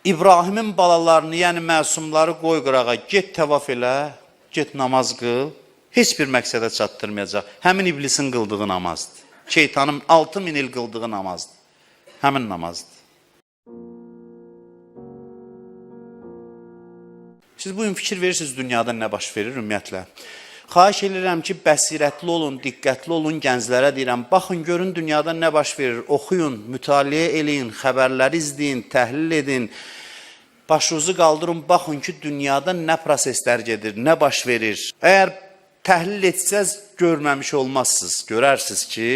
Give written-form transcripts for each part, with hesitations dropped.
İbrahimin balalarını, yəni məsumları qoy qırağa, get təvaf elə, get namaz qıl, heç bir məqsədə çatdırmayacaq. Həmin iblisin qıldığı namazdır. Şeytanın 6000 il qıldığı namazdır. Həmin namazdır. Siz bugün fikir verirsiniz dünyada nə baş verir ümumiyyətlə. Xahiş edirəm ki, bəsirətli olun, diqqətli olun, gənclərə deyirəm. Baxın, görün dünyada nə baş verir. Oxuyun, mütaliə eləyin, xəbərləri izləyin, təhlil edin. Başınızı qaldırın, baxın ki, dünyada nə proseslər gedir, nə baş verir. Əgər təhlil etsəz, görməmiş olmazsınız. Görərsiniz ki,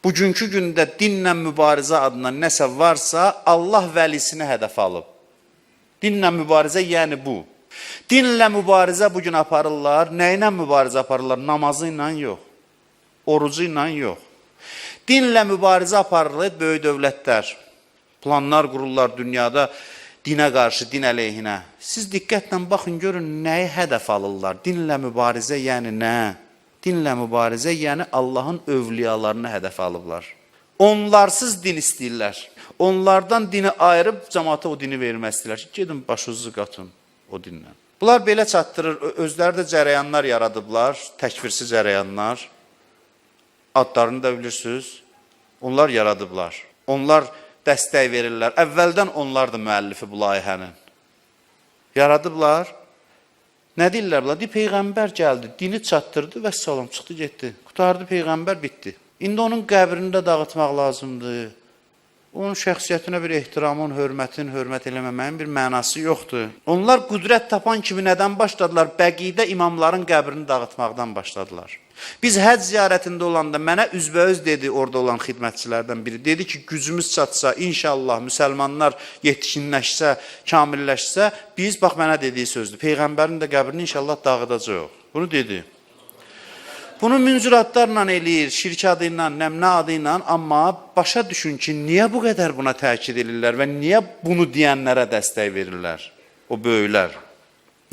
bugünkü gündə dinlə mübarizə adına nəsə varsa, Allah vəlisini hədəf alıb. Dinlə mübarizə yəni bu. Dinlə mübarizə bugün aparırlar. Nə ilə mübarizə aparırlar? Namazı ilə yox. Orucu ilə yox. Dinlə mübarizə aparırlar böyük dövlətlər. Planlar qururlar dünyada dinə qarşı, din əleyhinə. Siz diqqətlə baxın, görün nəyi hədəf alırlar. Dinlə mübarizə yəni nə? Dinlə mübarizə yəni Allahın övliyalarını hədəf alıblar. Onlarsız din istəyirlər. Onlardan dini ayırıb cəmaata o dini vermək istəyirlər ki, gedin başınızı qatın o dinlə. Bunlar belə çatdırır, özləri də cərəyanlar yaradıblar, təkfirsiz cərəyanlar. Adlarını da bilirsiniz. Onlar yaradıblar. Onlar dəstək verirlər. Əvvəldən onlar da müəllifi bu layihənin. Yaradıblar. Nə deyirlər bunlar? Deyir, Peyğəmbər gəldi, dini çatdırdı və salam çıxdı, getdi. Qurtardı Peyğəmbər, bitdi. İndi onun qəbrini də dağıtmaq lazımdır. Onun şəxsiyyətinə bir ehtiramın, hörmətin, hörmət eləməməyin bir mənası yoxdur. Onlar qüdrət tapan kimi nədən başladılar? Bəqidə imamların qəbrini dağıtmaqdan başladılar. Biz həcc ziyarətində olanda mənə üzbəüz dedi orada olan xidmətçilərdən biri. Dedi ki, gücümüz çatsa, inşallah müsəlmanlar yetkinləşsə, kamilləşsə, biz, bax mənə dediyi sözdür, Peyğəmbərin də qəbrini inşallah dağıdacağıq. Bunu dedi. Bunu müncür adlarla eləyir, şirk adı ilə, nəmnə adı ilə, amma başa düşün ki, niyə bu qədər buna təkid edirlər və niyə bunu deyənlərə dəstək verirlər, o böyüklər?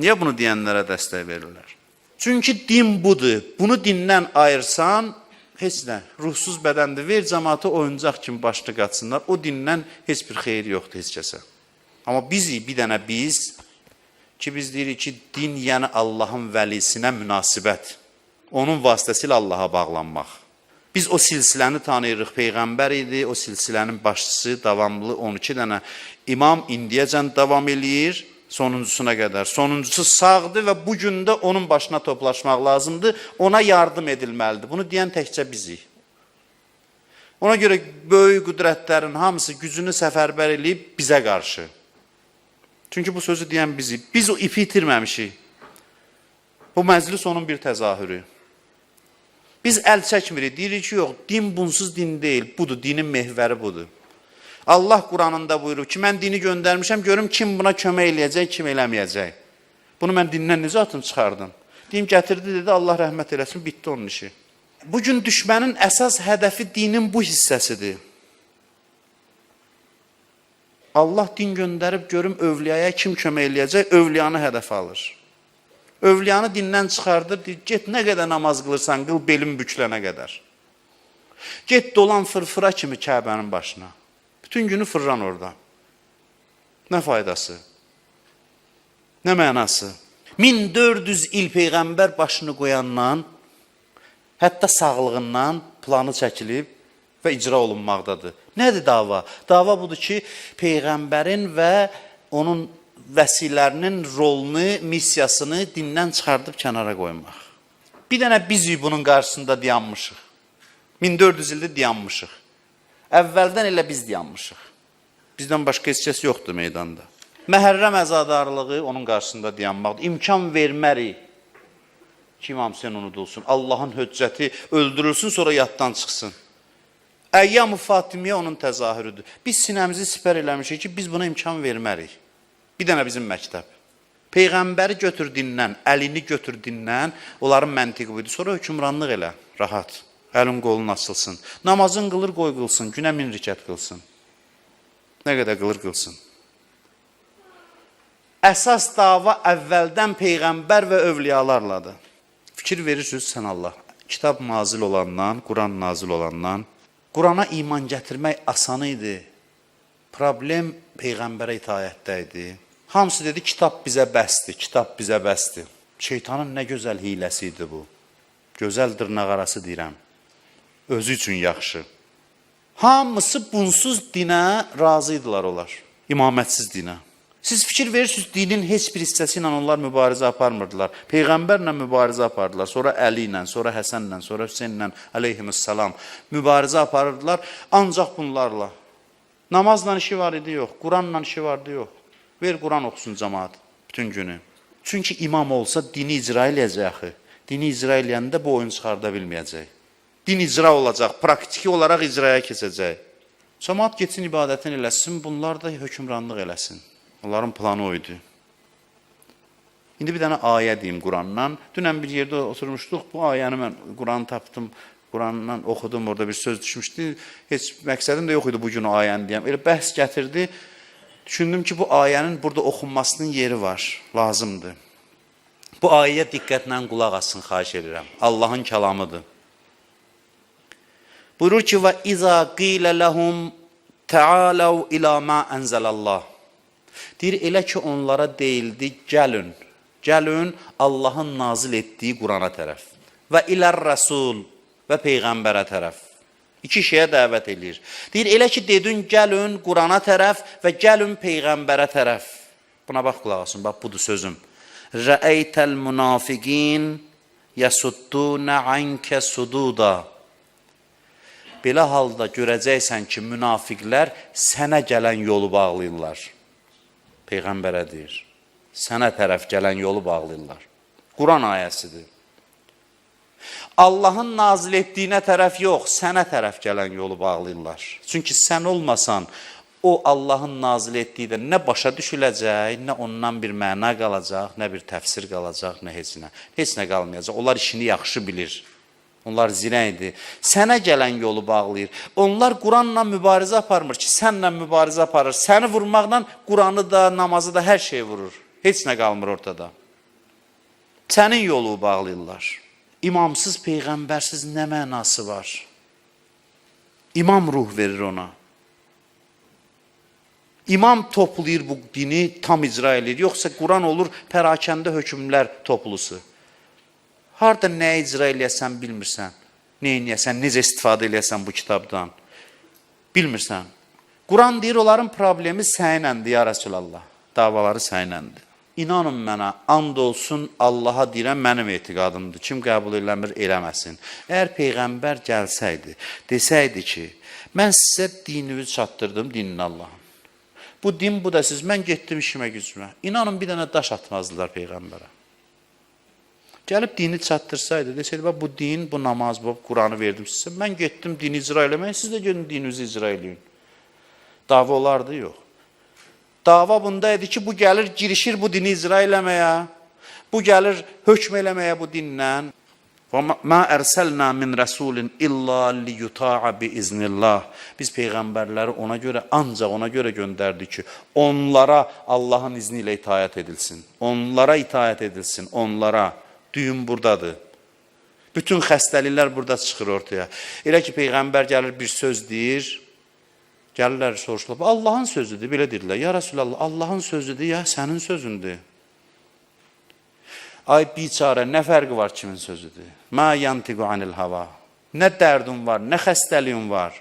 Niyə bunu deyənlərə dəstək verirlər? Çünki din budur. Bunu dindən ayırsan, heç nə, ruhsuz bədəndir. Ver cəmaatı oyuncaq kimi başını qatsınlar. O dindən heç bir xeyir yoxdur heç kəsə. Amma bizi, bir dənə biz, ki biz deyirik ki, din yəni Allahın vəlisinə münasibət. Onun vasitəsilə Allaha bağlanmaq. Biz o silsiləni tanıyırıq, Peyğəmbər idi, o silsilənin başçısı, davamlı 12 dənə imam indiyəcən davam eləyir sonuncusuna qədər. Sonuncusu sağdır və bu gün də onun başına toplaşmaq lazımdır, ona yardım edilməlidir. Bunu deyən təkcə bizik. Ona görə böyük qüdrətlərin hamısı gücünü səfərbər eləyib bizə qarşı. Çünki bu sözü deyən bizik. Biz o ipi itirməmişik. Bu məclis onun bir təzahürü. Biz əl çəkmirik, deyirik ki, yox, din bunsuz din deyil, budur, dinin mehvəri budur. Allah Quranında buyurur ki, mən dini göndərmişəm, görüm kim buna kömək eləyəcək, kim eləməyəcək. Bunu mən dindən necə atım çıxardım? Deyim, gətirdi, dedi, Allah rəhmət eləsin, bitdi onun işi. Bugün düşmənin əsas hədəfi dinin bu hissəsidir. Allah din göndərib, görüm övliyaya kim kömək eləyəcək, övliyanı hədəf alır. Övliyanı dindən çıxardır, deyir, get nə qədər namaz qılırsan, qıl belin bükülənə qədər. Get dolan fırfıra kimi Kəbənin başına. Bütün günü fırran orada. Nə faydası? Nə mənası? 1400 il Peyğəmbər başını qoyandan, hətta sağlığından planı çəkilib və icra olunmaqdadır. Nədir dava? Dava budur ki, Peyğəmbərin və onun vəsilərinin rolunu, missiyasını dindən çıxardıb kənara qoymaq. Bir dənə biz bunun qarşısında dayanmışıq. 1400 ildir dayanmışıq. Əvvəldən elə biz dayanmışıq. Bizdən başqa heç kəs yoxdur meydanda. Məhərrəm əzadarlığı onun qarşısında dayanmaqdır. İmkan vermərik ki, İmam Hüseyn unudulsun. Allahın höccəti öldürülsün, sonra yaddan çıxsın. Əyyam-ı Fatimiyə onun təzahürüdür. Biz sinəmizi sipər eləmişik ki, biz buna imkan vermərik. Bir dənə bizim məktəb. Peyğəmbəri götür dindən, əlini götür dindən, onların məntiqi buydu. Sonra hökmranlıq elə, rahat. Əlin qolun açılsın. Namazın qılır, qoy qılsın. Günə 1000 rükət qılsın. Nə qədər qılır, qılsın. Əsas dava əvvəldən Peyğəmbər və övliyalarladır. Fikir verirsiniz sən Allah. Kitab nazil olandan, Quran nazil olandan, Qurana iman gətirmək asan idi. Problem Peyğəmbərə itaətdə idi. Hamısı dedi, kitab bizə bəsdir, kitab bizə bəsdir. Şeytanın nə gözəl hiləsi idi bu. Gözəl dırnaq arası deyirəm. Özü üçün yaxşı. Hamısı bunsuz dinə razı idilər onlar. İmamətsiz dinə. Siz fikir verirsiniz, dinin heç bir hissəsi ilə onlar mübarizə aparmırdılar. Peyğəmbərlə mübarizə apardılar. Sonra Əli ilə, sonra Həsənlə, sonra Hüseynlə, əleyhissalam mübarizə aparırdılar. Ancaq bunlarla. Namazla işi var idi, yox. Quranla işi vardı, yox. Ver Quran oxusun cəmaat bütün günü. Çünki imam olsa dini icra eləyəcək axı. Dini icra eləyəndə bu oyun çıxarda bilməyəcək. Din icra olacaq, praktiki olaraq icraya keçəcək. Cəmaat getsin ibadətini eləsin, bunlar da hökmranlıq eləsin. Onların planı o idi. İndi bir dənə ayə deyim Qurandan. Dünən bir yerdə oturmuşduq, bu ayəni mən Quranı tapdım, Qurandan oxudum, orada bir söz düşmüşdü. Heç məqsədim də yox idi bu gün o ayəni deyəm. Elə bəhs gətirdi. Düşündüm ki, bu ayənin burada oxunmasının yeri var, lazımdır. Bu ayəyə diqqətlə qulaq asın, xahiş edirəm. Allahın kəlamıdır. Buyurur ki, və izə qilə ləhum təaləv ilə mə ənzəlallah. Deyir, elə ki onlara deyildi, gəlin, gəlin Allahın nazil etdiyi Qurana tərəf və ilər rəsul və Peyğəmbərə tərəf. İki şeyə dəvət eləyir. Deyir, elə ki dedin, gəlin Qurana tərəf və gəlin Peyğəmbərə tərəf. Buna bax qulaq asın, bax budur sözüm. Rəeytəl münafiqin yasudduna ankə sududa. Belə halda görəcəksən ki, münafiqlər sənə gələn yolu bağlayırlar. Peyğəmbərə deyir. Sənə tərəf gələn yolu bağlayırlar. Quran ayəsidir. Allahın nazil etdiyinə tərəf yox, sənə tərəf gələn yolu bağlayırlar. Çünki sən olmasan, o Allahın nazil etdiyi də nə başa düşüləcək, nə ondan bir məna qalacaq, nə bir təfsir qalacaq, nə heç nə. Heç nə qalmayacaq. Onlar işini yaxşı bilir. Onlar zirəkdir. Sənə gələn yolu bağlayır. Onlar Quranla mübarizə aparmır ki, sənlə mübarizə aparır. Səni vurmaqla Quranı da, namazı da, hər şeyi vurur. Heç nə qalmır ortada. Sənin yolu bağlayırlar. İmamsız, peyğəmbərsiz nə mənası var? İmam ruh verir ona. İmam toplayır bu dini, tam icra edir. Yoxsa Quran olur pərakəndə hökmlər toplusu. Harda nə icra eləyəsən bilmirsən. Nə eləyəsən, necə istifadə eləyəsən bu kitabdan. Bilmirsən. Quran deyir, onların problemi səninləndir, ya Rəsulallah. Davaları səninləndir. İnanın mənə, and olsun Allaha deyirəm, mənim etiqadımdır. Kim qəbul eləmir, eləməsin. Əgər Peyğəmbər gəlsəydi, desəydi ki, mən sizə dinini çatdırdım, dinini Allahın. Bu din, bu da siz, mən getdim işimə gücümə. İnanın, bir dənə daş atmazdılar Peyğəmbərə. Gəlib dini çatdırsaydı, desəydi, bax, bu din, bu namaz, bu Quranı verdim sizə. Mən getdim dini icra eləməyə, siz də gedin dininizi icra eləyin. Dava olardı, yox. Dava bunda idi ki, bu gəlir, girişir bu dini icra eləməyə, bu gəlir hökm eləməyə bu dinlə. Və mə ərsəlnə min rəsulin illa liyuta'a biiznillah. Biz peyğəmbərləri ona görə, ancaq ona görə göndərdik ki, onlara Allahın izni ilə itaət edilsin. Onlara itaət edilsin, onlara. Düyün buradadır. Bütün xəstəliklər burada çıxır ortaya. Elə ki, peyğəmbər gəlir bir söz deyir, gəlirlər soruşurlar, Allahın sözüdür, belə deyirlər. Ya Rəsulallah, Allahın sözüdür, ya sənin sözündür. Ay biçarə, nə fərqi var kimin sözüdür? Mə yantiqu anil hava. Nə dərdin var, nə xəstəliyin var.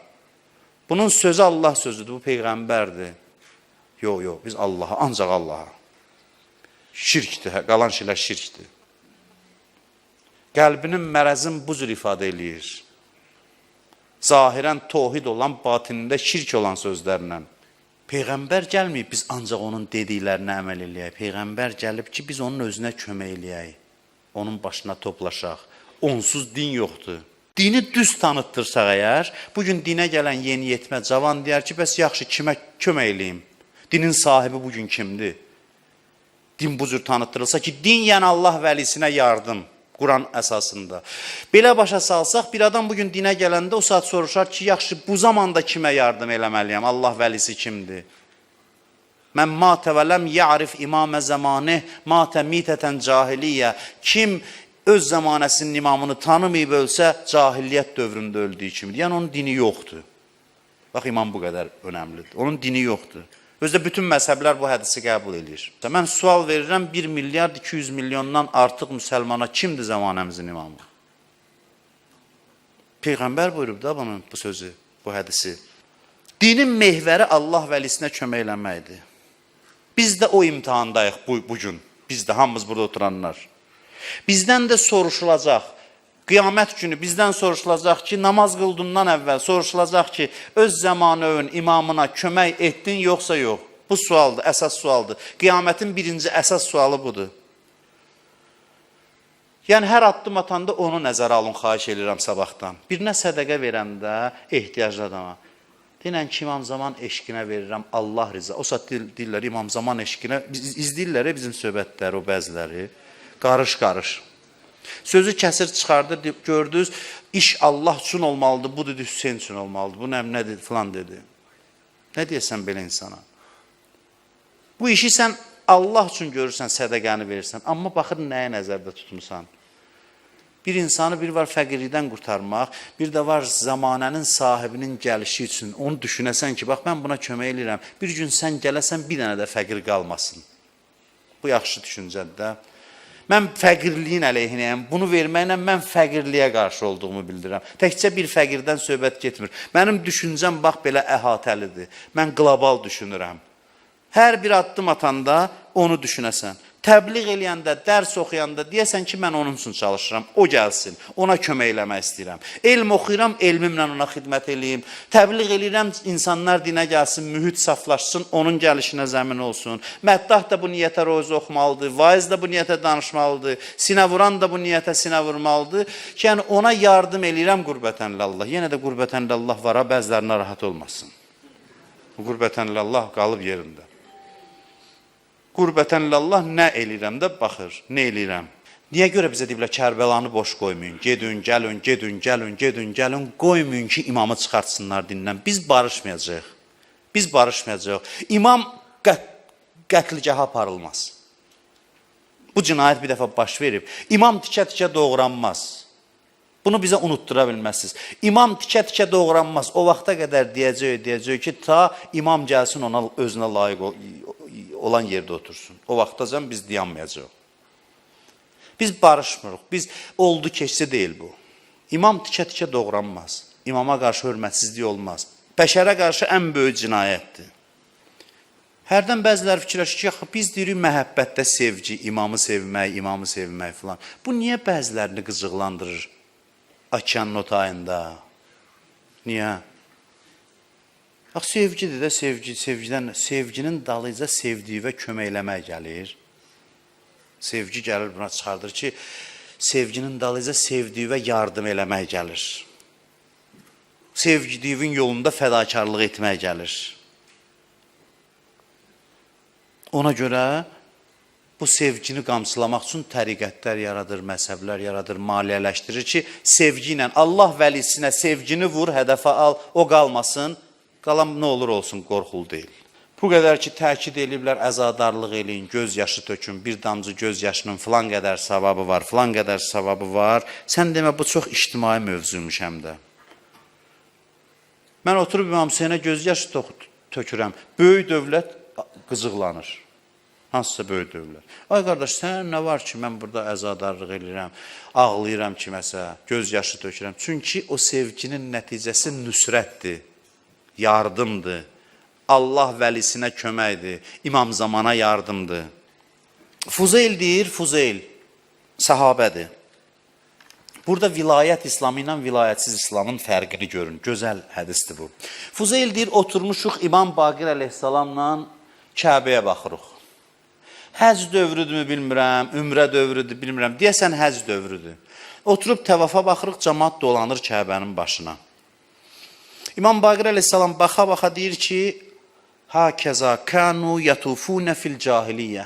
Bunun sözü Allah sözüdür, bu peyğəmbərdir. Yox, yox, biz Allaha, ancaq Allaha. Şirkdir, qalan şeylər şirkdir. Qəlbinin mərəzin bu cür ifadə eləyir. Zahirən tohid olan, batinində şirk olan sözlərlə. Peyğəmbər gəlməyib, biz ancaq onun dediklərinə əməl eləyək. Peyğəmbər gəlib ki, biz onun özünə kömək eləyək. Onun başına toplaşaq. Onsuz din yoxdur. Dini düz tanıtdırsaq əgər, bugün dinə gələn yeniyetmə cavan deyər ki, bəs yaxşı, kimə kömək eləyim? Dinin sahibi bugün kimdir? Din bu cür tanıtdırılsa ki, din yəni Allah vəlisinə yardım. Quran əsasında. Belə başa salsaq, bir adam bugün dinə gələndə o saat soruşar ki, yaxşı, bu zamanda kimə yardım eləməliyəm? Allah vəlisi kimdir? Mən matə və ləm ya'rif imamə zəmanih, matə mitətən cahiliyyə. Kim öz zəmanəsinin imamını tanımayıb ölsə, cahiliyyət dövründə öldüyü kimidir. Yəni, onun dini yoxdur. Bax, imam bu qədər önəmlidir. Onun dini yoxdur. Özdə bütün məzhəblər bu hədisi qəbul edir. Mən sual verirəm, 1 milyard 200 milyondan artıq müsəlmana kimdir zəmanəmizin imamı? Peyğəmbər buyurub da bunun bu sözü, bu hədisi. Dinin mehvəri Allah vəlisinə kömək eləməkdir. Biz də o imtahandayıq bu gün. Biz də hamımız burada oturanlar. Bizdən də soruşulacaq. Qiyamət günü bizdən soruşulacaq ki, namaz qıldığından əvvəl soruşulacaq ki, öz zamanının imamına kömək etdin yoxsa yox? Bu sualdır, əsas sualdır. Qiyamətin birinci əsas sualı budur. Yəni hər addım atanda onu nəzərə alın, xahiş edirəm sabahdan. Birinə sədəqə verəndə ehtiyaclı adama. Deyirəm ki, İmam Zaman eşqinə verirəm, Allah rıza. O saat deyirlər İmam Zaman eşqinə, izləyirlər bizim söhbətləri, o bəziləri. Qarış-qarış. Sözü kəsir çıxardır, gördünüz, iş Allah üçün olmalıdır, bu dedi Hüseyn üçün olmalıdır, bu nədir filan dedi. Nə deyəsən belə insana? Bu işi sən Allah üçün görürsən, sədəqəni verirsən, amma baxır nəyə nəzərdə tutmusan? Bir insanı bir var fəqirlikdən qurtarmaq, bir də var zəmanənin sahibinin gəlişi üçün onu düşünəsən ki, bax mən buna kömək eləyirəm. Bir gün sən gələsən, bir dənə də fəqir qalmasın. Bu yaxşı düşüncədir də. Mən fəqirliyin əleyhinəyəm. Bunu verməklə mən fəqirliyə qarşı olduğumu bildirəm. Təkcə bir fəqirdən söhbət getmir. Mənim düşüncəm bax belə əhatəlidir. Mən qlobal düşünürəm. Hər bir addım atanda onu düşünəsən. Təbliğ eləyəndə, dərs oxuyanda deyəsən ki, mən onun üçün çalışıram, o gəlsin, ona kömək eləmək istəyirəm. Elm oxuyuram, elmimlə ona xidmət eləyim. Təbliğ eləyirəm, insanlar dinə gəlsin, mühit saflaşsın, onun gəlişinə zəmin olsun. Məddah da bu niyyətə roz oxumalıdır, vaiz də bu niyyətə danışmalıdır, sinə vuran da bu niyyətə sinə vurmalıdır ki, yəni ona yardım eləyirəm qürbətən lillah. Yenə də qürbətən lillah var, ha, bəziləri narahat olmasın. Bu qürbətən lillah qalıb yerində. Qürbətən lillah nə eləyirəm də baxır, nə eləyirəm. Niyə görə bizə deyiblər Kərbəlanı boş qoymayın, gedin, gəlin, gedin, gəlin, gedin, gəlin, qoymayın ki, imamı çıxartsınlar dindən. Biz barışmayacağıq. Biz barışmayacağıq. İmam qətligaha aparılmaz. Bu cinayət bir dəfə baş verib. İmam tikə-tikə doğranmaz. Bunu bizə unutdura bilməzsiniz. İmam tikə-tikə doğranmaz. O vaxta qədər deyəcək ki, ta imam gəlsin ona özünə layiq olan yerdə otursun. O vaxtacan biz dayanmayacağıq. Biz barışmırıq. Biz oldu keçdi deyil bu. İmam tikə-tikə doğranmaz. İmama qarşı hörmətsizlik olmaz. Bəşərə qarşı ən böyük cinayətdir. Hərdən bəziləri fikirləşir ki, axı biz deyirik məhəbbətdə sevgi, imamı sevmək, imamı sevmək filan. Bu niyə bəzilərini qıcıqlandırır? Okeanın o tayında. Niyə? Bax, sevgidir də, sevgi, sevgidən, sevginin dalıyca sevdiyi və kömək eləmək gəlir. Sevgi gəlir buna çıxardır ki, sevginin dalıyca sevdiyi və yardım eləmək gəlir. Sevgidiyinin yolunda fədakarlıq etmək gəlir. Ona görə bu sevgini qamçılamaq üçün təriqətlər yaradır, məzhəblər yaradır, maliyyələşdirir ki, sevgi ilə Allah vəlisinə sevgini vur, hədəfə al, o qalmasın, qalan nə olur olsun, qorxulu deyil. Bu qədər ki, təkid eləyiblər, əzadarlıq eləyin, göz yaşı tökün, bir damcı göz yaşının filan qədər savabı var, filan qədər savabı var. Sən demə, bu çox ictimai mövzuymuş həm də. Mən oturub İmam Hüseynə göz yaşı tökürəm, böyük dövlət qıcıqlanır. Hansısa böyük dövlət. Ay qardaş, sən nə var ki, mən burada əzadarlıq eləyirəm, ağlayıram kiməsə, göz yaşı tökürəm. Çünki o sevginin nəticəsi nüsrətdir, yardımdır. Allah vəlisinə köməkdir, İmam Zamana yardımdır. Fuzeyl deyir, Fuzeyl sahabədir. Burada vilayət İslamı ilə vilayətsiz İslamın fərqini görün. Gözəl hədisdir bu. Fuzeyl deyir, oturmuşuq İmam Baqir əleyhissalamla Kəbəyə baxırıq. Həc dövrüdürmü bilmirəm, ümrə dövrüdür bilmirəm. Deyəsən həc dövrüdür. Oturub təvafa baxırıq, camaat dolanır Kəbənin başına. İmam Baqir əleyhissalam baxa-baxa deyir ki, hakəza kanu yatufuna fil cahiliyyə.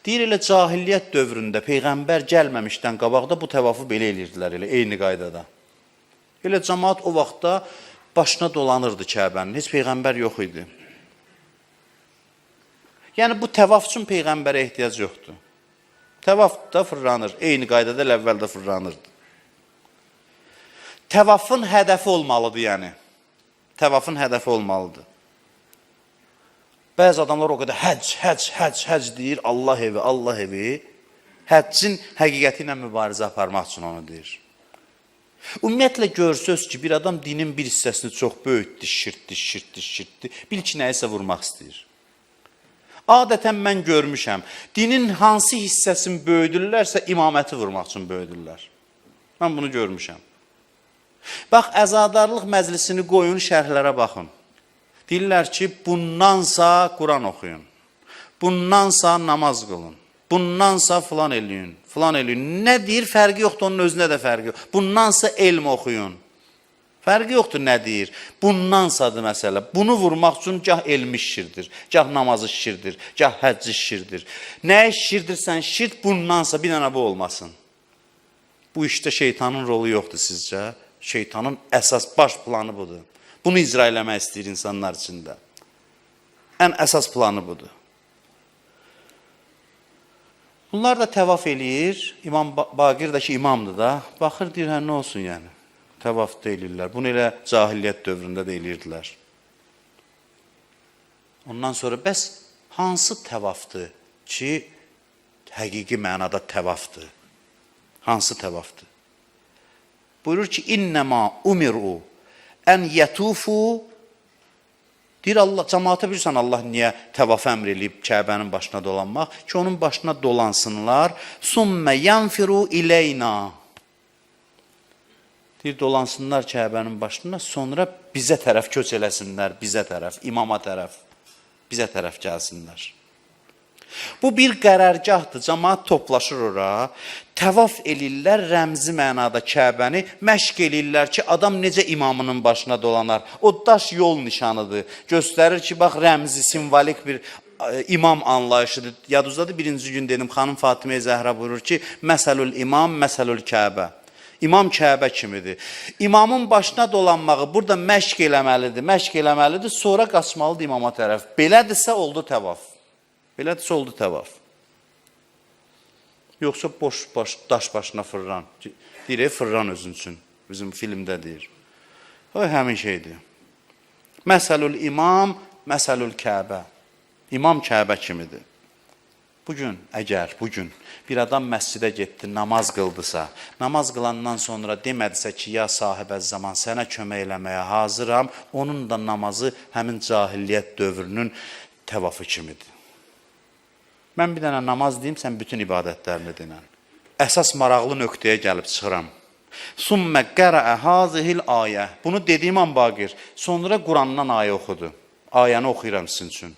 Deyir elə cahiliyyət dövründə peyğəmbər gəlməmişdən qabaqda bu təvafı belə eləyirdilər, elə eyni qaydada. Elə camaat o vaxtda başına dolanırdı Kəbənin, heç peyğəmbər yox idi. Yəni bu təvaf üçün peyğəmbərə ehtiyac yoxdur. Təvaf da fırlanır, eyni qaydada elə əvvəl də fırlanırdı. Təvafın hədəfi olmalıdır yəni. Təvafın hədəfi olmalıdır. Bəzi adamlar o qədər həcc, həcc, həcc, həcc deyir, Allah evi, Allah evi. Həccin həqiqəti ilə mübarizə aparmaq üçün onu deyir. Ümumiyyətlə görsöz ki, bir adam dinin bir hissəsini çox böyütdü, şişirtdi, şişirtdi, şişirtdi. Bil ki, nəyisə vurmaq istəyir. Adətən mən görmüşəm, dinin hansı hissəsini böyüdürlərsə, imaməti vurmaq üçün böyüdürlər. Mən bunu görmüşəm. Bax, əzadarlıq məclisini qoyun, şərhlərə baxın. Deyirlər ki, bundansa Quran oxuyun, bundansa namaz qılın, bundansa filan eləyin, filan eləyin. Nə deyir? Fərqi yoxdur, onun özünə də fərqi yox. Bundansa elm oxuyun. Fərqi yoxdur nə deyir. Bundansadır məsələ. Bunu vurmaq üçün gah elmi şişirdir, gah namazı şişirdir, gah həcci şişirdir. Nəyi şişirdirsən şişirt, bundansa bir dənə bu olmasın. Bu işdə şeytanın rolu yoxdur sizcə. Şeytanın əsas baş planı budur. Bunu icra eləmək istəyir insanlar içində. Ən əsas planı budur. Bunlar da təvaf eləyir. İmam Baqir də ki imamdır da. Baxır deyir, hə nə olsun yəni. Təvaf da eləyirlər. Bunu elə cahiliyyət dövründə də eləyirdilər. Ondan sonra bəs hansı təvafdır ki, həqiqi mənada təvafdır? Hansı təvafdır? Buyurur ki, İnnəma umiru ən yətufu. Deyir Allah, cəmaata bilirsən Allah niyə təvaf əmr eləyib Kəbənin başına dolanmaq? Ki, onun başına dolansınlar. Sümmə yanfiru ileyna. Deyir, dolansınlar Kəbənin başına, sonra bizə tərəf köç eləsinlər, bizə tərəf, imama tərəf, bizə tərəf gəlsinlər. Bu bir qərargahdır, cəmaat toplaşır ora, təvaf eləyirlər rəmzi mənada Kəbəni, məşq eləyirlər ki, adam necə imamının başına dolanar. O daş yol nişanıdır, göstərir ki, bax rəmzi, simvolik bir imam anlayışıdır. Yadınızdadır, birinci gün dedim, xanım Fatimə Zəhra buyurur ki, məsəlül imam, məsəlül Kəbə. İmam Kəbə kimidir. İmamın başına dolanmağı burada məşq eləməlidir, məşq eləməlidir, sonra qaçmalıdır imama tərəf. Belədirsə oldu təvaf. Belədirsə oldu təvaf. Yoxsa boş baş, daş başına fırlan. Deyir, fırlan özün üçün. Bizim filmdə deyir. O həmin şeydir. Məsəlül imam, məsəlül Kəbə. İmam Kəbə kimidir. Bugün, əgər bugün bir adam məscidə getdi, namaz qıldısa, namaz qılandan sonra demədisə ki, ya sahibə zaman sənə kömək eləməyə hazıram, onun da namazı həmin cahiliyyət dövrünün təvafı kimidir. Mən bir dənə namaz deyim, sən bütün ibadətlərini denən. Əsas maraqlı nöqtəyə gəlib çıxıram. Sümmə qərəə hazihil ayə. Bunu dediyim an Baqir. Sonra Qurandan ayə oxudu. Ayəni oxuyuram sizin üçün.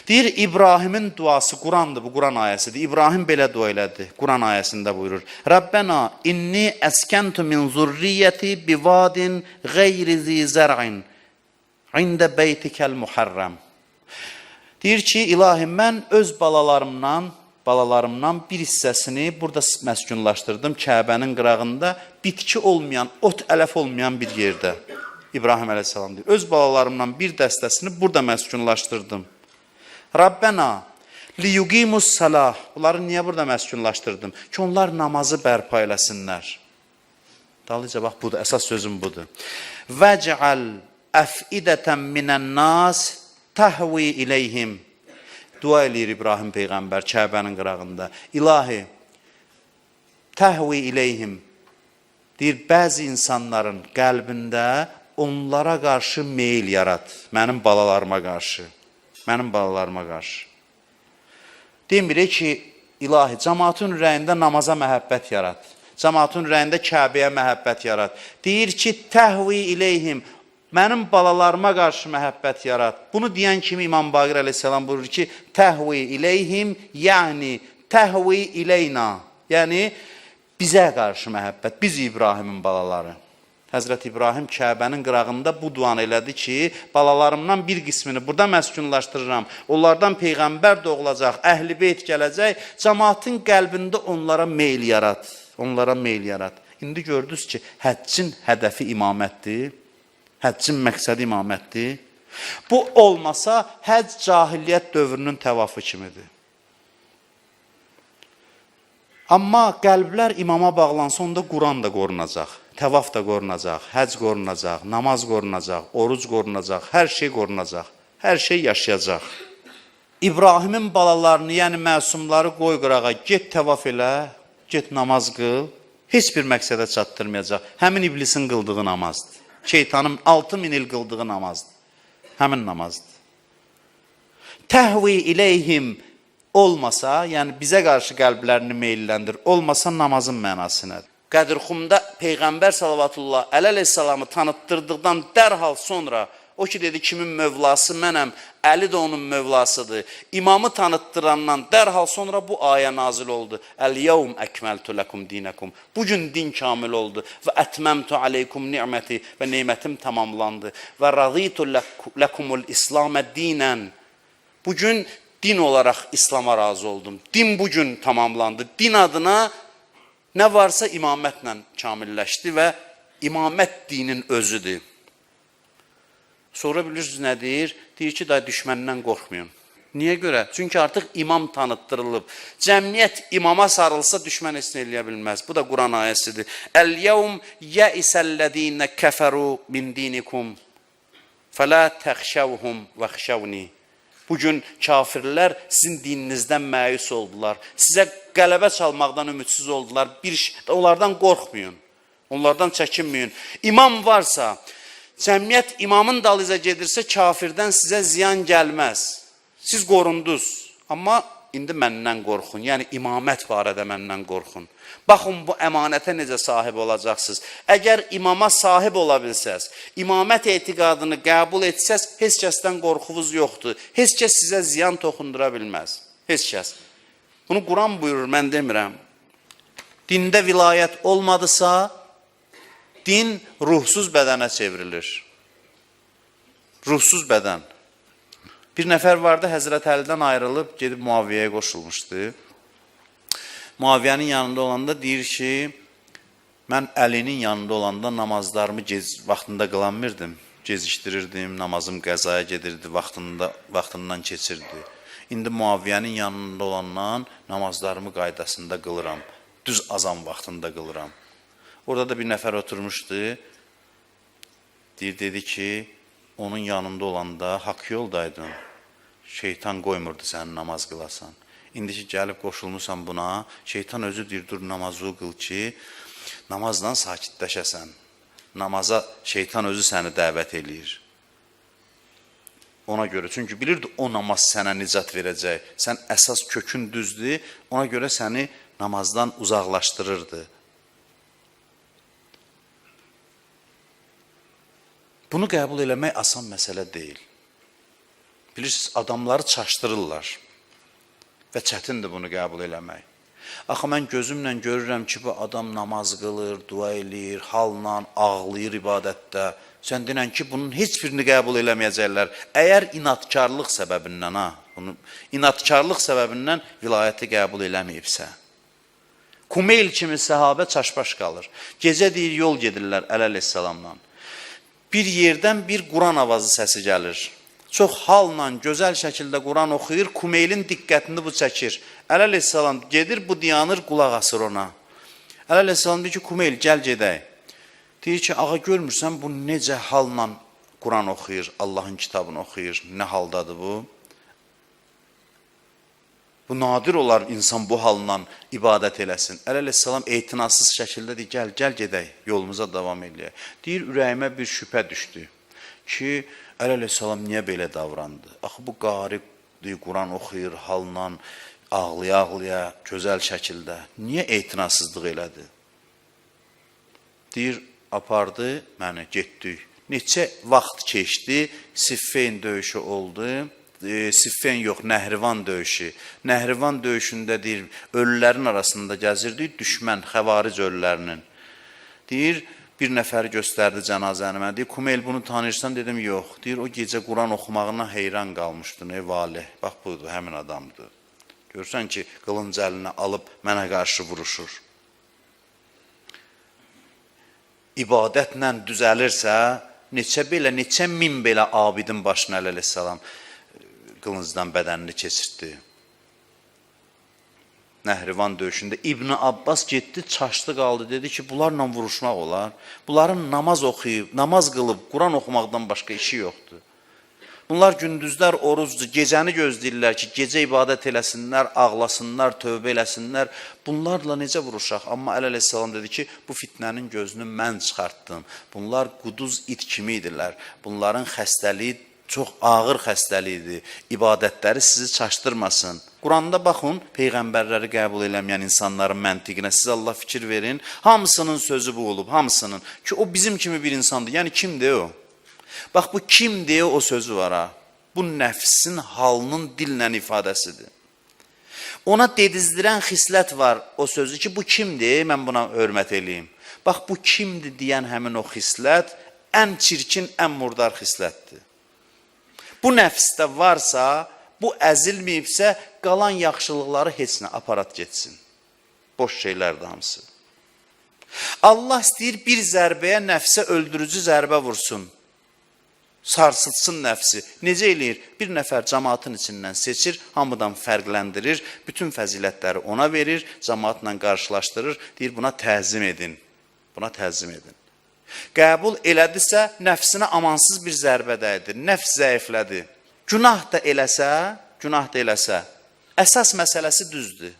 Deyir, İbrahimin duası Qurandır, bu Quran ayəsidir. İbrahim belə dua elədi. Quran ayəsində buyurur. Rəbbənə inni əskəntu min zurriyyəti bivadin qeyri zi zər'in ində beytikəl muharrəm. Deyir ki, ilahi mən öz balalarımdan bir hissəsini burada məskunlaşdırdım Kəbənin qırağında, bitki olmayan, ot ələf olmayan bir yerdə. İbrahim əleyhissalam deyir. Öz balalarımdan bir dəstəsini burada məskunlaşdırdım. Rabbena liyuqimus salah. Bunları niyə burada məskunlaşdırdım? Ki onlar namazı bərpa eləsinlər. Dalıca bax budur, əsas sözüm budur. Vəc'al əfidətən minən nas təhvi ileyhim. Dua eləyir İbrahim peyğəmbər Kəbənin qırağında. İlahi, təhvi ileyhim. Deyir, bəzi insanların qəlbində onlara qarşı meyil yarat. Mənim balalarıma qarşı. Mənim balalarıma qarşı. Demir ki, ilahi, cəmaatın ürəyində namaza məhəbbət yarat. Cəmaatın ürəyində Kəbəyə məhəbbət yarat. Deyir ki, təhvi ileyhim. Mənim balalarıma qarşı məhəbbət yarat. Bunu deyən kimi İmam Baqir əleyhissalam buyurur ki, təhvi ileyhim, yəni təhvi ileyna. Yəni bizə qarşı məhəbbət. Biz İbrahimin balaları. Həzrət İbrahim Kəbənin qırağında bu duanı elədi ki, balalarımdan bir qismini burada məskunlaşdırıram. Onlardan peyğəmbər doğulacaq, əhl-i beyt gələcək. Cəmaatın qəlbində onlara meyl yarat. Onlara meyl yarat. İndi gördünüz ki, həccin hədəfi imamətdir. Həccin məqsədi imamətdir. Bu olmasa həcc cahiliyyət dövrünün təvafı kimidir. Amma qəlblər imama bağlansa, onda Quran da qorunacaq, təvaf da qorunacaq, həcc qorunacaq, namaz qorunacaq, oruc qorunacaq, hər şey qorunacaq. Hər şey yaşayacaq. İbrahimin balalarını, yəni məsumları qoy qırağa, get təvaf elə, get namaz qıl, heç bir məqsədə çatdırmayacaq. Həmin iblisin qıldığı namazdır. Şeytanın 6000 il qıldığı namazdır. Həmin namazdır. Təhvi ileyhim olmasa, yəni bizə qarşı qəlblərini meylləndir, olmasa namazın mənası nədir? Qədirxumda Peyğəmbər salavatullah əleyhissalamı tanıtdırdıqdan dərhal sonra o ki dedi kimin mövlası mənəm, Əli də onun mövlasıdır. İmamı tanıtdırandan dərhal sonra bu ayə nazil oldu. Əl-yevm əkməltu ləkum dinəkum. Bugün din kamil oldu. Və ətməmtu aleykum ni'məti və nemətim tamamlandı. Və raditu ləkumul İslamə dinən. Bugün din olaraq İslama razı oldum. Din bugün tamamlandı. Din adına nə varsa imamətlə kamilləşdi və imamət dinin özüdür. Sonra bilirsiniz nə deyir? Deyir ki, day düşməndən qorxmayın. Niyə görə? Çünki artıq imam tanıtdırılıb. Cəmiyyət imama sarılsa düşmən heç nə eləyə bilməz. Bu da Quran ayəsidir. Əl-yevm yəisəl-ləzīnə kəfəru min dinikum fələ təxşəvhum vəxşəvni. Bugün kafirlər sizin dininizdən məyus oldular. Sizə qələbə çalmaqdan ümidsiz oldular. Onlardan qorxmayın. Onlardan çəkinməyin. İmam varsa, cəmiyyət imamın dalıyca gedirsə, kafirdən sizə ziyan gəlməz. Siz qorundunuz, amma indi məndən qorxun. Yəni imamət barədə məndən qorxun. Baxın bu əmanətə necə sahib olacaqsınız. Əgər imama sahib ola bilsəz, imamət etiqadını qəbul etsəz, heç kəsdən qorxunuz yoxdur. Heç kəs sizə ziyan toxundura bilməz. Heç kəs. Bunu Quran buyurur, mən demirəm. Dində vilayət olmadısa, din ruhsuz bədənə çevrilir. Ruhsuz bədən. Bir nəfər vardı, Həzrət Əlidən ayrılıb, gedib Muaviyyəyə qoşulmuşdu. Muaviyyənin yanında olanda deyir ki, mən Əlinin yanında olanda namazlarımı vaxtında qılanmırdım, gecikdirirdim, namazım qəzaya gedirdi, vaxtından keçirdi. İndi Muaviyyənin yanında olandan namazlarımı qaydasında qılıram, düz azan vaxtında qılıram. Orada da bir nəfər oturmuşdu, deyir, dedi ki, onun yanında olanda haqq yoldaydın, şeytan qoymurdu səni namaz qılasan. İndi ki, gəlib qoşulmusan buna, şeytan özü deyir, dur namazı qıl ki, namazla sakitləşəsən. Namaza şeytan özü səni dəvət eləyir. Ona görə, çünki bilirdi o namaz sənə nicat verəcək. Sən əsas kökün düzdür, ona görə səni namazdan uzaqlaşdırırdı. Bunu qəbul eləmək asan məsələ deyil. Bilirsiniz, adamları çaşdırırlar və çətindir bunu qəbul eləmək. Axı mən gözümlə görürəm ki, bu adam namaz qılır, dua eləyir, halla ağlayır ibadətdə. Sən denən ki, bunun heç birini qəbul eləməyəcəklər. Əgər inatkarlıq səbəbindən, bunu inatkarlıq səbəbindən vilayəti qəbul eləməyibsə. Kumeyl kimi səhabə çaşbaş qalır. Gecə deyir, yol gedirlər Əli əleyhissalamla. Bir yerdən bir Quran avazı səsi gəlir. Çox halla, gözəl şəkildə Quran oxuyur, Kumeylin diqqətini bu çəkir. Əli əleyhissalam gedir, bu dayanır, qulaq asır ona. Əli əleyhissalam deyir ki, Kumeyl, gəl gedək. Deyir ki, ağa görmürsən, bu necə halla Quran oxuyur, Allahın kitabını oxuyur, nə haldadır bu? Bu nadir olar insan bu halla ibadət eləsin. Əli əleyhissalam etinasız şəkildə deyir, gəl, gəl gedək, yolumuza davam eləyək. Deyir, ürəyimə bir şübhə düşdü ki, Əli əleyhissalam niyə belə davrandı? Axı bu qari Quran oxuyur halla, ağlaya-ağlaya, gözəl şəkildə. Niyə etinasızlıq elədi? Deyir, apardı məni, getdik. Neçə vaxt keçdi, Siffeyn döyüşü oldu. Siffeyn yox, Nəhrivan döyüşü. Nəhrivan döyüşündə deyir, ölülərin arasında gəzirdik, düşmən, xəvaric ölülərinin. Deyir, bir nəfəri göstərdi cənazəni mənə. Deyir, Kumeyl bunu tanıyırsan? Dedim, yox. Deyir, o gecə Quran oxumağına heyran qalmışdın, ey valih. Bax, budur, həmin adamdır. Görürsən ki, qılınc əlinə alıb mənə qarşı vuruşur. İbadətlə düzəlirsə, neçə belə, neçə min belə abidin başına Əli əleyhissalam qılıncdan bədənini keçirtdi. Nəhrivan döyüşündə İbn Abbas getdi, çaşdı qaldı, dedi ki, bunlarla vuruşmaq olar. Bunların namaz oxuyub, namaz qılıb, Quran oxumaqdan başqa işi yoxdur. Bunlar gündüzlər orucdur, gecəni gözləyirlər ki, gecə ibadət eləsinlər, ağlasınlar, tövbə eləsinlər. Bunlarla necə vuruşaq? Amma Əli əleyhissalam dedi ki, bu fitnənin gözünü mən çıxartdım. Bunlar quduz it kimi idilər. Bunların xəstəliyi çox ağır xəstəlikdir. İbadətləri sizi çaşdırmasın. Quranda baxın, peyğəmbərləri qəbul eləməyən insanların məntiqinə siz Allah fikir verin. Hamısının sözü bu olub, hamısının. Ki o bizim kimi bir insandır. Yəni kimdir o? Bax bu kim deyə o sözü var ha. Bu nəfsin halının dillə ifadəsidir. Ona dedizdirən xislət var o sözü ki, bu kimdir, mən buna hörmət eləyim. Bax bu kimdir deyən həmin o xislət ən çirkin, ən murdar xislətdir. Bu nəfsdə varsa, bu əzilməyibsə, qalan yaxşılıqları heç nə aparat getsin. Boş şeylərdir hamısı. Allah istəyir bir zərbəyə nəfsə öldürücü zərbə vursun. Sarsıtsın nəfsi. Necə eləyir? Bir nəfər cəmaatın içindən seçir, hamıdan fərqləndirir, bütün fəzilətləri ona verir, cəmaatla qarşılaşdırır, deyir buna təzim edin. Buna təzim edin. Qəbul elədisə, nəfsinə amansız bir zərbə dəydi. Nəfs zəiflədi. Günah da eləsə, əsas məsələsi düzdür.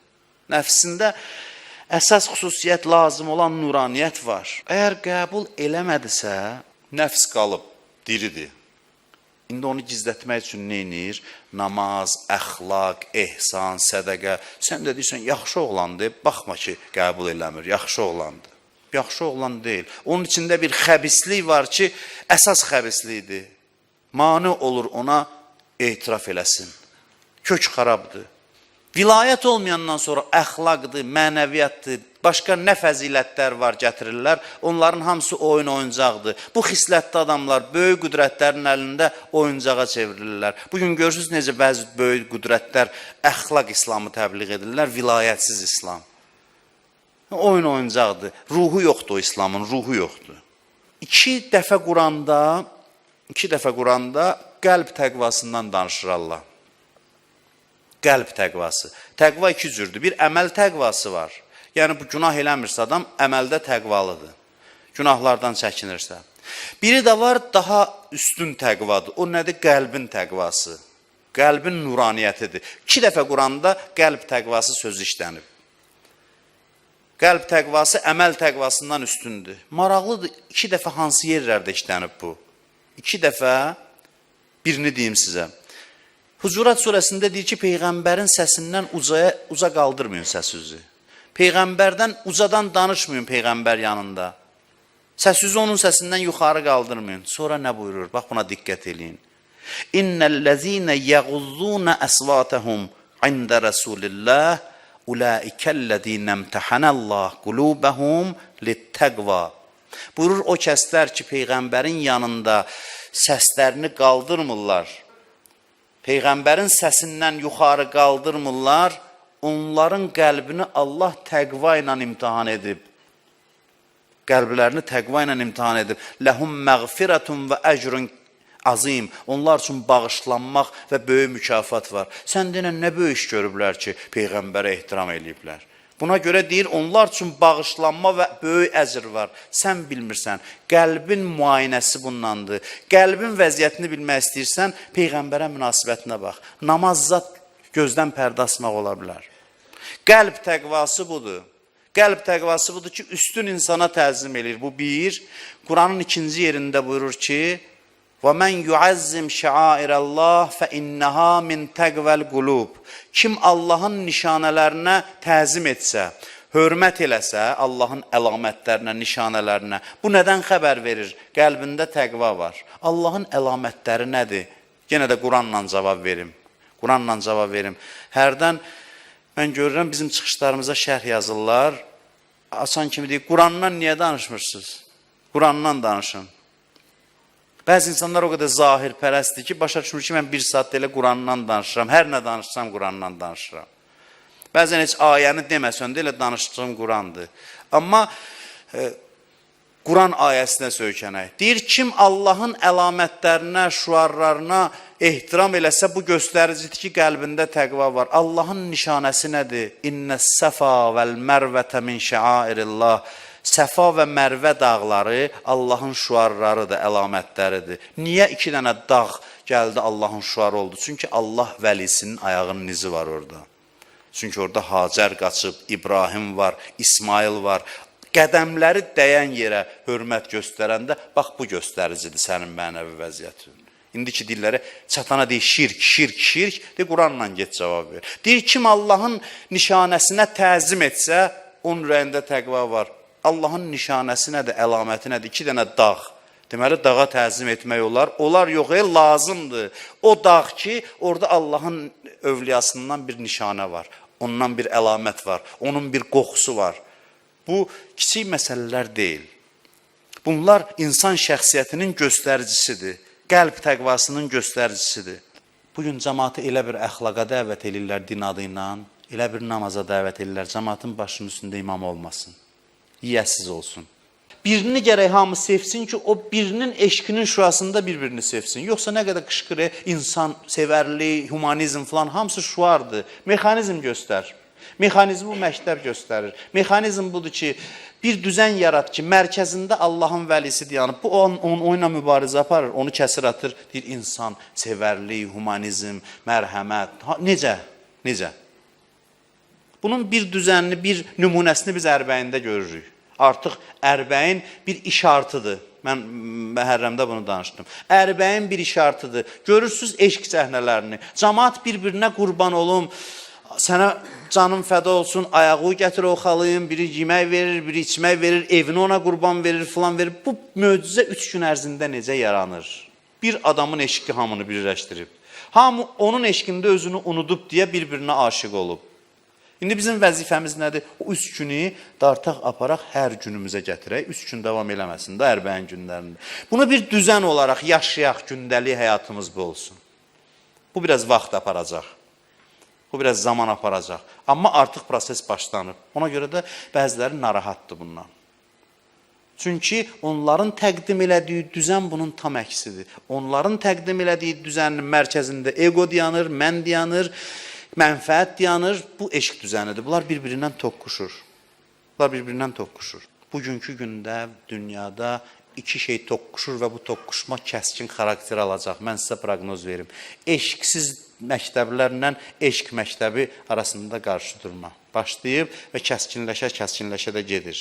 Nəfsində əsas xüsusiyyət lazım olan nuraniyyət var. Əgər qəbul eləmədisə, nəfs qalıb, diridir. İndi onu gizlətmək üçün nə edir? Namaz, əxlaq, ehsan, sədəqə. Sən də deyirsən, yaxşı oğlandır, baxma ki, qəbul eləmir, yaxşı oğlandır. Yaxşı oğlan deyil. Onun içində bir xəbislik var ki, əsas xəbislikdir. Mane olur ona etiraf eləsin. Kök xarabdır. Vilayət olmayandan sonra əxlaqdır, mənəviyyatdır, başqa nə fəzilətlər var gətirirlər, onların hamısı oyun oyuncaqdır. Bu xislətli adamlar böyük qüdrətlərin əlində oyuncağa çevrilirlər. Bugün görürsünüz necə bəzi böyük qüdrətlər əxlaq İslamı təbliğ edirlər, vilayətsiz İslam. Oyun oyuncaqdır. Ruhu yoxdur o İslamın, ruhu yoxdur. İki dəfə Quranda qəlb təqvasından danışır Allah. Qəlb təqvası. Təqva iki cürdür. Bir, əməl təqvası var. Yəni, bu günah eləmirsə adam, əməldə təqvalıdır. Günahlardan çəkinirsə. Biri də var, daha üstün təqvadır. O nədir? Qəlbin təqvası. Qəlbin nuraniyyətidir. İki dəfə Quranda qəlb təqvası sözü işlənib. Qəlb təqvası əməl təqvasından üstündür. Maraqlıdır, iki dəfə hansı yerlərdə işlənib bu? İki dəfə birini deyim sizə. Hucurat surəsində deyir ki, Peyğəmbərin səsindən uca qaldırmayın səsinizi. Peyğəmbərdən ucadan danışmayın Peyğəmbər yanında. Səsinizi onun səsindən yuxarı qaldırmayın. Sonra nə buyurur? Bax buna diqqət eləyin. İnnellezîne yeğuzzûne asvâtehum inde Resulillah ulaikellezîne imtahanallah qulûbehum littəqva. Buyurur o kəslər ki, Peyğəmbərin yanında səslərini qaldırmırlar. Peyğəmbərin səsindən yuxarı qaldırmırlar, onların qəlbini Allah təqva ilə imtahan edib. Qəlblərini təqva ilə imtahan edib. Ləhum məğfirətun və əcrun azim. Onlar üçün bağışlanmaq və böyük mükafat var. Sən denən nə böyük iş görüblər ki, Peyğəmbərə ehtiram eləyiblər. Buna görə deyir, onlar üçün bağışlanma və böyük əcr var. Sən bilmirsən, qəlbin müayinəsi bundandır. Qəlbin vəziyyətini bilmək istəyirsən, Peyğəmbərə münasibətinə bax. Namaz zat gözdən pərdə asmaq ola bilər. Qəlb təqvası budur. Qəlb təqvası budur ki, üstün insana təzim eləyir. Bu bir. Quranın ikinci yerində buyurur ki, وَمَنْ يُعَزِّمْ شَعَائِرَ اللّٰهِ فَاِنَّهَا مِنْ تَقْوَ الْقُلُوبِ. Kim Allahın nişanələrinə təzim etsə, hörmət eləsə, Allahın əlamətlərinə, nişanələrinə, bu nədən xəbər verir? Qəlbində təqva var. Allahın əlamətləri nədir? Yenə də Quranla cavab verim. Quranla cavab verim. Hərdən mən görürəm, bizim çıxışlarımıza şərh yazırlar. Asan kimi deyir, Qurandan niyə danışmırsınız? Qurandan danışın. Bəzi insanlar o qədər zahirpərəstdir ki, başa düşmür ki, mən bir saat elə Qurandan danışıram. Hər nə danışsam Qurandan danışıram. Bəzən heç ayəni deməsən də elə danışdığım Qurandır. Amma Quran ayəsinə söykənək. Deyir, kim Allahın əlamətlərinə, şüarlarına ehtiram eləsə, bu göstəricidir ki, qəlbində təqva var. Allahın nişanəsi nədir? İnnəs-səfa vəl-mərvətə min şəairillah. Səfa və Mərvə dağları Allahın şüarlarıdır, əlamətləridir. Niyə iki dənə dağ Gəldi Allahın şüarı oldu. Çünki Allah vəlisinin ayağının izi var orada. Çünki orada Hacər qaçıb, İbrahim var, İsmail var. Qədəmləri dəyən yerə hörmət göstərəndə, bax bu göstəricidir sənin mənəvi vəziyyətin. İndiki dillərə çatana deyir şirk, şirk, şirk, de Quranla get cavab ver. Deyir kim Allahın nişanəsinə təzim etsə, onun ürəyində təqva var. Allahın nişanəsi nədir, əlaməti nədir? 2 dənə dağ. Deməli dağa təzim etmək olar. Olar yox, lazımdır. O dağ ki, orada Allahın övliyasından bir nişanə var. Ondan bir əlamət var. Onun bir qoxusu var. Bu kiçik məsələlər deyil. Bunlar insan şəxsiyyətinin göstəricisidir. Qəlb təqvasının göstəricisidir. Bugün cəmaatı elə bir əxlaqa dəvət eləyirlər din adı ilə, elə bir namaza dəvət eləyirlər. Cəmaatın başının üstündə imam olmasın. Yiyəsiz olsun. Birini gərək hamı sevsin ki, o birinin eşqinin şüasında bir-birini sevsin. Yoxsa nə qədər qışqırır, insan sevərlik, humanizm falan hamısı şüardır. Mexanizm göstər. Mexanizmi bu məktəb göstərir. Mexanizm budur ki, bir düzən yarat ki, mərkəzində Allahın vəlisi dayanıb. Bu onunla mübarizə aparır, onu kəsir atır. Deyir insan sevərlik, humanizm, mərhəmət. Ha, necə? Necə? Bunun bir düzənini, bir nümunəsini biz Ərbəyində görürük. Artıq Ərbəyin bir işartıdır. Mən Məhərrəmdə bunu danışdım. Ərbəyin bir işartıdır. Görürsüz eşq səhnələrini. Camaat bir-birinə qurban olum. Sənə canım fəda olsun, ayağı gətir oxalayım, biri yemək verir, biri içmək verir, evini ona qurban verir, filan verir. Bu möcüzə 3 gün ərzində necə yaranır? Bir adamın eşqi hamını birləşdirib. Hamı onun eşqində özünü unudub deyə bir-birinə aşiq olub. İndi bizim vəzifəmiz nədir? O 3 günü dartaq aparaq hər günümüzə gətirək. 3 gün davam eləməsin də Ərbəyin günlərində. Bunu bir düzən olaraq yaşayaq, gündəlik həyatımız bu olsun. Bu biraz vaxt aparacaq. Bu biraz zaman aparacaq. Amma artıq proses başlanıb. Ona görə də bəziləri narahatdır bundan. Çünki onların təqdim elədiyi düzən bunun tam əksidir. Onların təqdim elədiyi düzənin mərkəzində ego dayanır, mən dayanır, mənfəət dayanır. Bu eşq düzənidir. Bunlar bir-birindən toqquşur. Bunlar bir-birindən toqquşur. Bugünkü gündə dünyada iki şey toqquşur və bu toqquşma kəskin xarakter alacaq. Mən sizə proqnoz verim. Eşqsiz məktəblərlə eşq məktəbi arasında qarşı durma başlayıb və kəskinləşə-kəskinləşə də gedir.